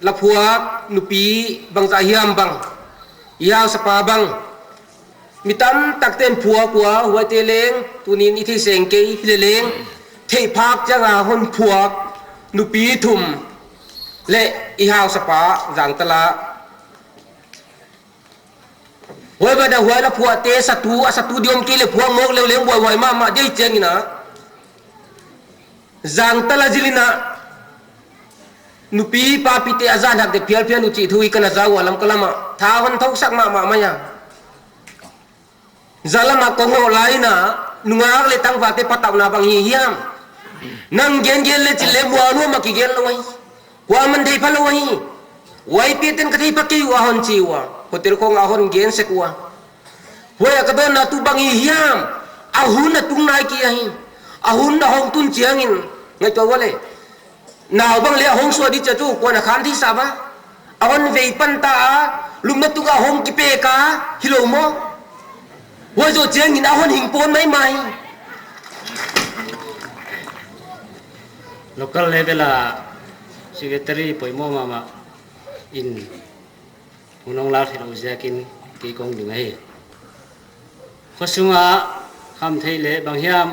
la phuak nupi bangzah hiam bang, i hausapa bang, mi tamtakte'n phuak ua, huaite leng tuni'n i theiseng kei hileh leng, theihphak chiang a hon phuak nupi thum leh i hausapa Zangtal a. Huai ban ah huai la phuakte satu, a satu di om kei leh phuak mawk leu leng buaihuai mahmah di ahi chiang in a, Zangtal a zil in a, Nupi papite a zan hak de phialphial uh chih thu hi ka na za ua Lamka lam ah. Tha hon thousak mahmah mai a. Zan lam ah kong hoh lai in a, nungak leh tangvalte patauhna bang hi hiam? Nang gengen leh chih leh mual lua mah kigen lou ahi. Kuaman theipha lou ahi. Huai peten ka theipha kei ua hon chi ua. Hotel khong a hon gen sek ua. Huai a ka dawnna tuh bang hi hiam? A hun a tung nai kei ahi. A hun a hong tun chiangin, ngaihtuah ua leh. Nau bang leh a hong suah di chia chu, kuan a khan thei sa ba. A hon vei pan ta a, lupna tung a hong kipek a, hilou maw. Huai zoh chiangin a hon hing pon maimai. Local level a secretary poimoh mahmah in hun hong lak theilou ziakin kei kong ding ahi. Khosung a khamtheih leh bang hiam,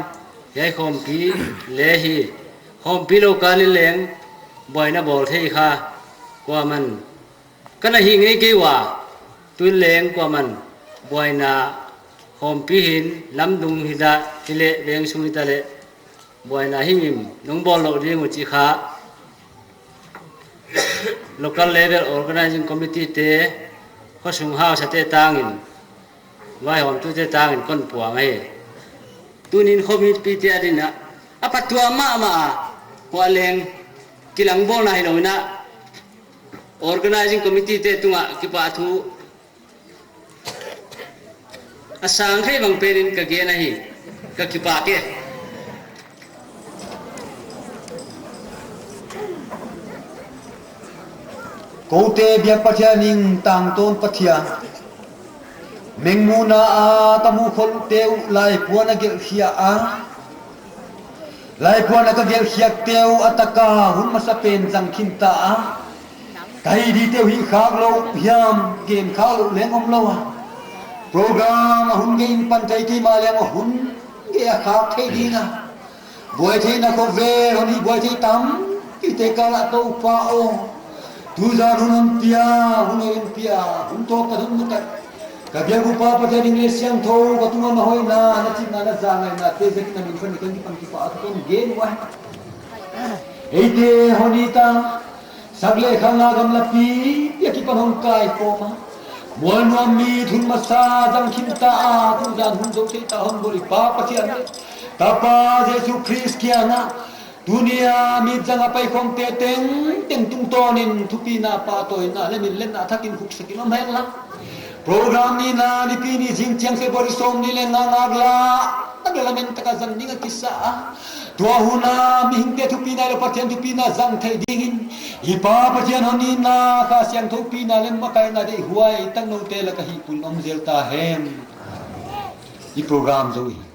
hiai khawmpi leh hi, khawmpi lou kal in leng buaina bawl thei kha, kuaman ka na hih ngei kei ua, tuin leng kuaman buaina khawmpi hi'n lamdung hita hileh veng sung hita leh buaina himhim nong bawl lou ding uh chih kha local level organizing committee te, khosung hausate tangin, vaihawmtute tangin kon puang ahi. Tuni'n khawmpite adin a, a phattuam mahmah a, kuaman leng kilang bawlna hilou in a, organizing committee te tungah kipahthu a sang thei bang penin ka gen ahi, ka kipak e. Koute biak Pathian in tangtawn Pathian. Mengmuhna a ka muh khol te uh laipuan a gelhkhia a. Laipuan a ka gelhkhiakte uh a tak a hun masapen zang khin ta a. Ka hih dingte uh hih khak lou hiam, gen khak lou leng omlou a. Program a hun gei in pan thei kei mah leng a hun gei a khak thei ding a. Buaitheihna khovel hon hih buaithei tampite kal ah Toupa aw. Tuzan hun hon pia, hun hon pia, hun tawp ka hun mutak. Ka biak upa Pathian in leh siangthou ka tunga na hoihna, na chitna, na zalngaihna te ziakin na min pan in ka kipan kipak a ka kon gen uhi. Eite hon hih ta, sak leh khalna gamlapi, a kipan hong kaikhawm a. Mual nuam mi thun masa zang khin ta a, tuzan hun zou thei ta hon bawl i Pa Pathian leh Tapa Jesu Khrist kiangah, tuni a mi zang a paikhawmte tengteng tungtawnin thupina, pahtawina leh min lenna thakin khuksak in om hen la. Program nihna nipi ni zing chiang February sawmnih leh nga ngaklah a bel lamen taka zang ding a kisa a. Tua hun a mihingte thupina leh Pathian thupina zang theih dingin i Pa Pathian hon hihna, Kha Siangthou pina leh makaihna deihhuai tak noute laka hihpulh in om zel ta hen. I program zou hi.